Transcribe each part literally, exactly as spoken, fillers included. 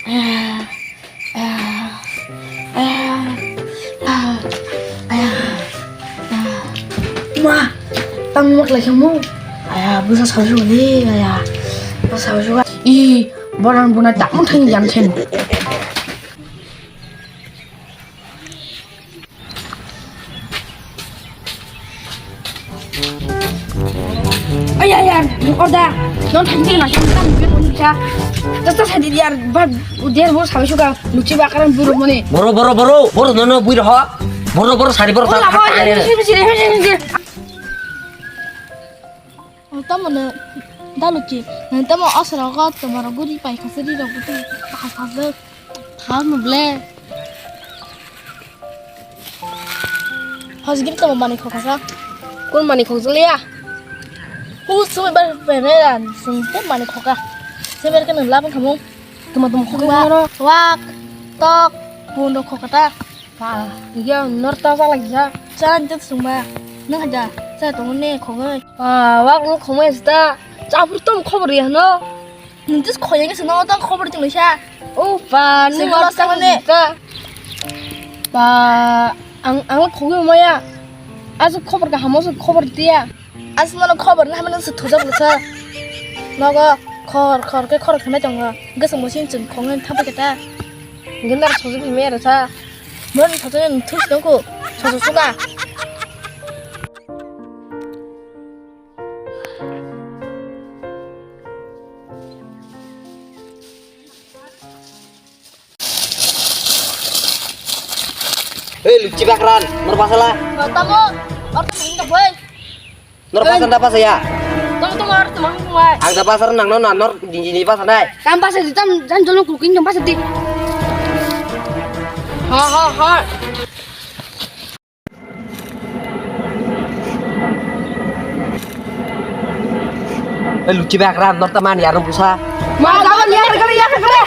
Ma, tang mak lai khamu. Aya, busa sawi suka ni, aya. Busa sawi suka. I, borang buna tak mun thang jam chen. Ay, ay, ay, orda. Non thang jeng na, thang jeng na, thang jeng na. Tasta sa di yar, ba, uder bo sawi suka, luchi ba karan buru mone. Boro, boro, boro, boro, no, no, bui roho. Boro, boro, sari, boro, ta, ta, ta, ta. O tamo no, da luchi, no tamo asra ko, tomaro guri pai khasari rok, butu, khasari. Tha no ble. Hosgiri tamo manwi khokha sa. Kun manwi khokjak liya? Hu sumai bar pere ran sung te manwi khokha. Seber ke nang labang khamung. Tuma tuma khokha. Wak tok bundo khokha ta. Pa, iya nor ta sa lagi sa. Chan tet sungba. Nang haja sa tong ne khogoi. Pa, wak no khomoi sta. Chapur tom khobor ya no. Nung tis khoyang se no tang khobor tong sa. O pa, nung sengkolo wak sa sa ne. Ka. Pa, ang, ang khogwi maya. Asu khobor ka hamo su khobor tiya. Asu mano khobor na hamo su thujak sa. Nogo khor khor ke khor khamai tongo. Gasa mosin chun khongen thapa keta. Gendar thujak mera sa. Mon thujak thus tongko. Thujak suka. Hei, luchi bakran, nor pasala. Tamo, orto mungkin tak boy. Nor pasal da pasaya. Tamo, tamo, orto mungkin boy. Ang da pasar nang no na nor dinji ni pasanai. Tam pasal di tam jan jolong kuking tam pasal di. Ha ha ha. Eh, luchi bakra, nor ta man yarung pusa. Ma, ta man yarung kare, yarung kare.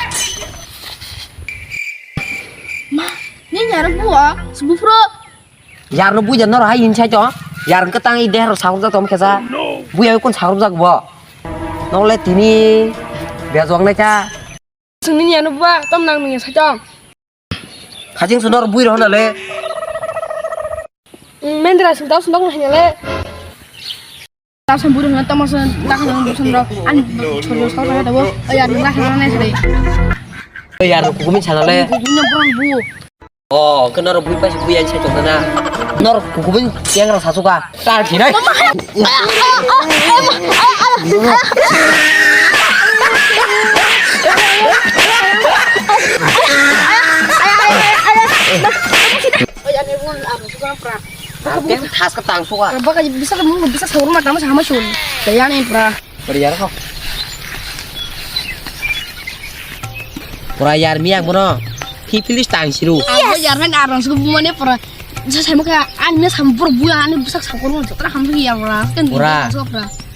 Ma, ni yarung bua, sebufro. Yarung bui jan nor hai insai to. Yarung ketang i dehro sakrupjak tom kesa. Bui ai kun sakrupjak bo. Nole tini bejuang nai cha. Sungni ni anu ba, tom nang nung ya sajong. Hajing sunor bui rohna le. Mendra sung tau sundok nang le. Tau sung bui rohna tamo sung tak nang bu sung ro. An chori sung tau tabo. Oya nung lah nang ne sari. Oya nung kukumin sana le. Kukumin nang bu. Oh, kena ro bui paisa bui ai sai tong na. Nor kukumin yang rasa suka. Tar thinai. Yang thas ka tang suka. Baka bisa mung bisa saur ma tama sama sun. Kaya ni pra. Pura yar kho. Pura yar miyak bono. Phi phili tang siru. Abo yar han arang suku bumane pura. Sa sai maka an ne sam bro buya ani busak sakor mo jotra ham ya pura. Pura.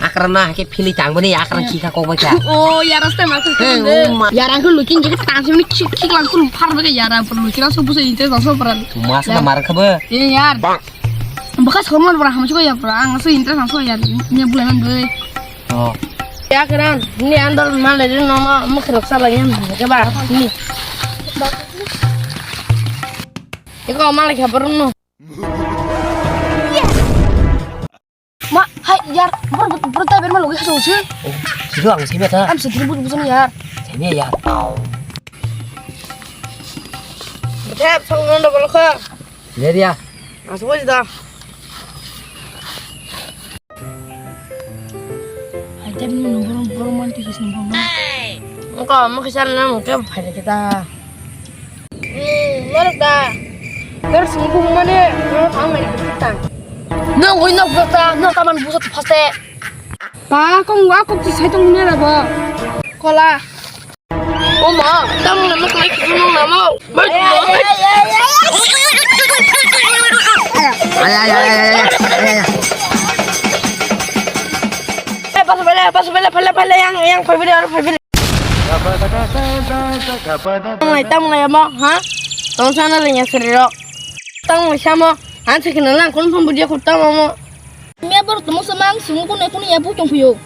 Akra na ke phili tang bani akra ki kha kok ba kya. Oh yar asta ma. Yar ang ko looking jigit tang sini kik kik lang kun phar ba yar ang pura looking so busa inte so pura. Mas na mar kha ba. Yar. Baka sakor mo pura ham suku ya pura ang so inte so yar. Ne bulan doi. Oh. Ya keran, ni andal malai ri nono mukhrok sala yan ke ba ni. Iko malai khabar no. Ma, hai yar, bro bro tai ber ma logi khaso se. Sido ang sebe ta. Am sedri bro bro yar. Sebe yar. Thep song no bol kha. Dia dia. Asuk wajda. Haidem ni nung borong borong man tikis nung borong. Engko mo kisa nang ke phai kita. Hmm, lor da. Lor sungku mane lor thang mai kita. Nung oi nok ta nok ta man busa tu phaste. Pa kong wa kok ti sai tong ne ra ba. Kola. O ma, tamo namo kai kitu nung namo. Bai tu. Ay, ay, ay, ay, ay, ay, ay. Eh, pasu bele, pasu bele, pele, pele, yang, yang, pele, pele, pele. Tamo ngai, tamo ngai mo, ha? Tong sana le nyasri ro. Tamo ngai samo, anse kena lang kon pon budia kutamo mo. Mia bor tomo samang sungu kune kune ya bu tong phuyo.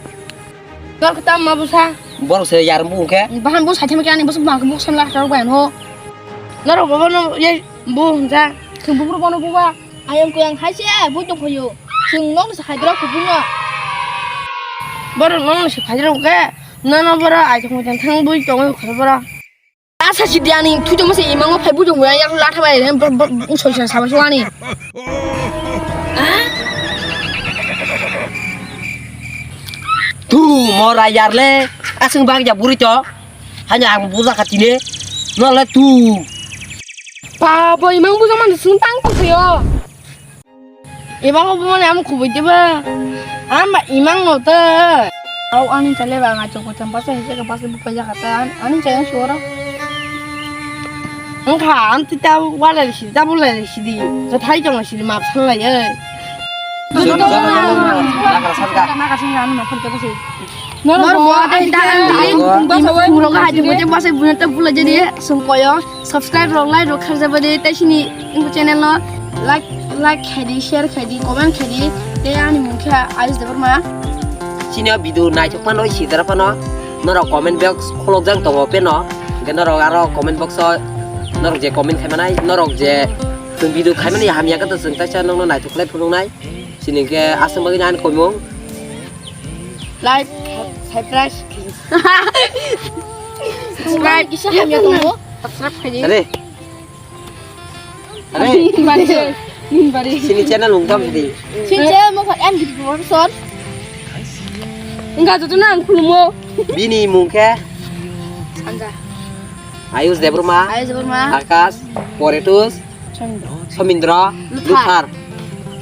Dor kata ma busa. Borok se yar bu khe. Bahan bu saitham khe ani busa bang bu samla thar bai no. Noro bobo no ye bu ja. Thum bu bono bu ba. Ayang kuyang hai se bu tong khoyo. Sung nong se khaidra ku bu no. Borok nong se khaidra ke. Nono bora ai thong thang bu tong khoyo bora. Asa si diani thuto mase imango phai bujong ya yang latha bai hem bro bro usoi sa sabai suani. Tu mora yar le asung bag ja buri to. Hanya ang buja khatine. No le tu. Babo imang bujong man sung tang tang yo. Iba ko bumani amo kubui diba. Amba imang no ta. Au ani chale ba nga choko chamba sa hise ka basa bupa ya kata ani chale suara. Angkha anti ta wala si ta bula si di. Ka thai jong si di map san la ye. Nakar sangka. Nakar sangka anu map san ka si. Nor bo ai ta ani. Puro ka haji mo je basa buna ta bula jadi sungkoyo. Subscribe rok, like rok kharjabadi, tei sini channel no like, like khaidi, share khaidi, comment khaidi, tei ani mung khe Ayush Debbarma. Sini o video naithok phano, sidra phano, norok comment box kholokjak tongo peno, hingke norok aro comment box o norok je comment khaimanai, norok je chwng video khaimani hamya khe to chwng taisa nokno naithok khlai phunuknai, sini hingke aswk bagwi ani koimung. Like, subscribe. Subscribe kisa hamya tongo. Subscribe khaidi. Are. Are. Bari. Bari. Sini channel mung tam di. Sini channel mung kha M D Production. Enggak tuh nang khulumo. Bini mung khe. Sanja. Ayush Debbarma. Ayush Debbarma. Akash. Poretus. Somindra. Somindra. Luthar.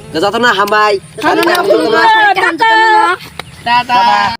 Luthar. Jotono hambai. Tata. Tata.